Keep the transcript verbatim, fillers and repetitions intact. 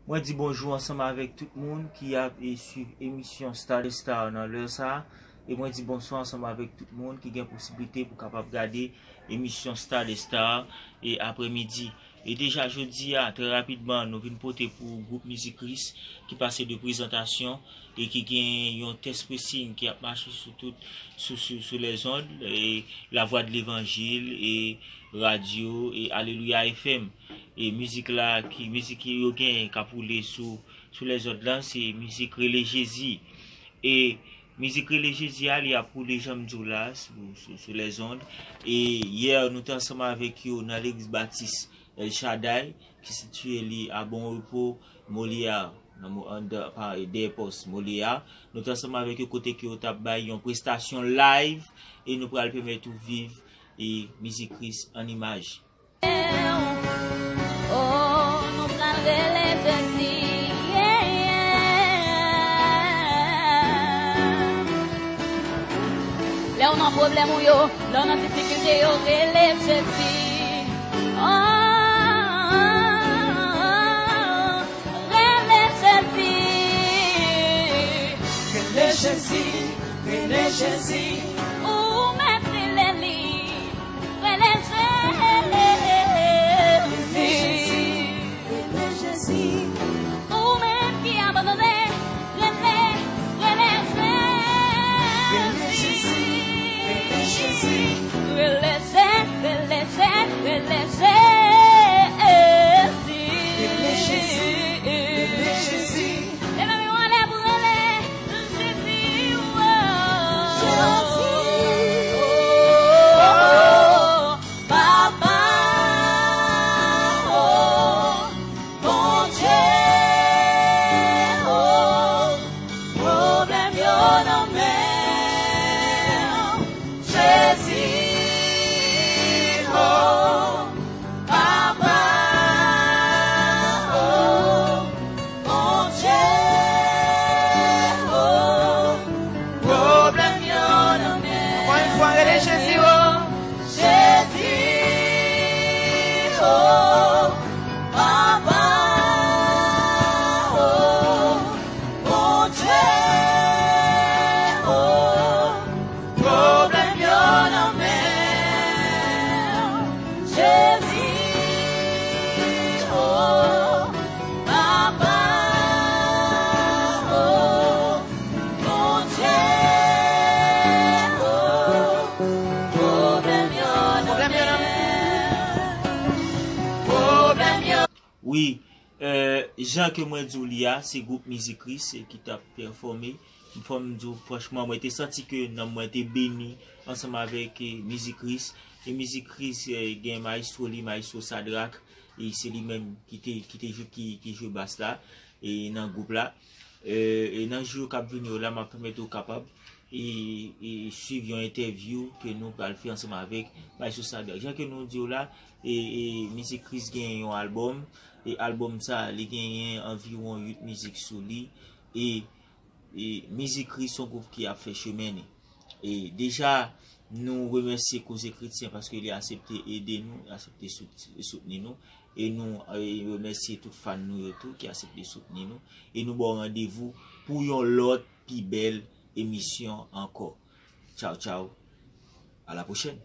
Mwen di bonjou ansanm avèk tout moun ki ap e swiv emisyon Star the Star nan lè sa a. E mwen di bonswa ansanm avèk tout moun ki gen posiblite pou kapab gade emisyon Star the Star e aprèmidi. E deja jodi a, trè rapidman, nou vin pote pou gwoup Mizik Kris ki pase de prezantasyon e ki gen yon tèks pressing ki ap mache sou tout, sou, sou, sou lèzond, e Lavwadlevanjil, e radyo, e Alelouya F M. E mizik la, ki, mizik ki yo gen k ap woule sou, sou lèzond lan, se mizik Rele Jezi. E mizik Rele Jezi a, li ap woule jan m di w la, sou, sou, sou lèzond. E yè, nou te ansanm avèk yo nan legliz batis El Shaddai, ki sitiye li a Bon Repo, Molière, nan mo-, anndan, pa, dèyè pòs Molière. Nou te ansanm avèk yo kote ke yo t ap bay yon prestasyon live, e nou pral pèmèt ou viv e mizik Kris an imaj. Oh, nou pral rele Jezi, yeah, yeah. Lè w nan pwoblèm ou yo, lè w nan difikilte yo, rele Jezi. Oh, rele Jezi. Rele Jezi, rele Jezi. Ou mèt rele li. Rele Jezi. Rele Jezi. Ou menm ki abandone, rele, rele Jezi. Rele Jezi. Rele Je-, rele Je-, rele Jezi. Rele Jezi. Rele Jezi. Leve men w anlè pou rele Jezi, oh. Jezi. Oh, Papa, oh, Bondye, oh, pwoblèm yo nan men w. Jezi, oh, Papa, oh, Bondye, oh, pwoblèm yo nan men. Ankò yon fwa, rele Jezi, oh. Jezi, oh, Papa, oh, Bondye, oh, pwoblèm yo nan men w. Jezi, oh, Papa, oh, Bondye, oh, pwoblèm yo nan men w. Pwoblèm yo. Wi, euh, jan ke mwen di w li a, se gwoup Mizik Kris ki t ap pèfòme. Fò m di w franchman, mwen te santi ke nanm mwen te beni ansanm avèk, eh, Mizik Kris. E Mizik Kris, eh, gen mayestwo li, mayestwo Sadrak. E se li menm ki te, ki te jwe, ki, ki jwe bas la, e nan gwoup la. Eh, e nan jou yo k ap vini yo la, m ap pèmèt ou kapab e, e swiv yon entèvyou ke nou pral fè ansanm avèk Maestro Sadrak. Jan ke nou di w la, e, e Mizik Kris gen yon albòm, e albòm sa, li genyen anviwon uit mizik sou li, e, e Mizik Kris se yon gwoup ki ap fè chemen li. E deja, nou remèsye Koze Kretyen paske li aksepte ede nou, li aksepte sout-, soutni nou. E nou, e, remèsye tout fan nou yo tou ki aksepte soutni nou. E nou ba w randevou pou yon lòt pi bèl emisyon ankò. Tchaw, tchaw. A la pwochèn.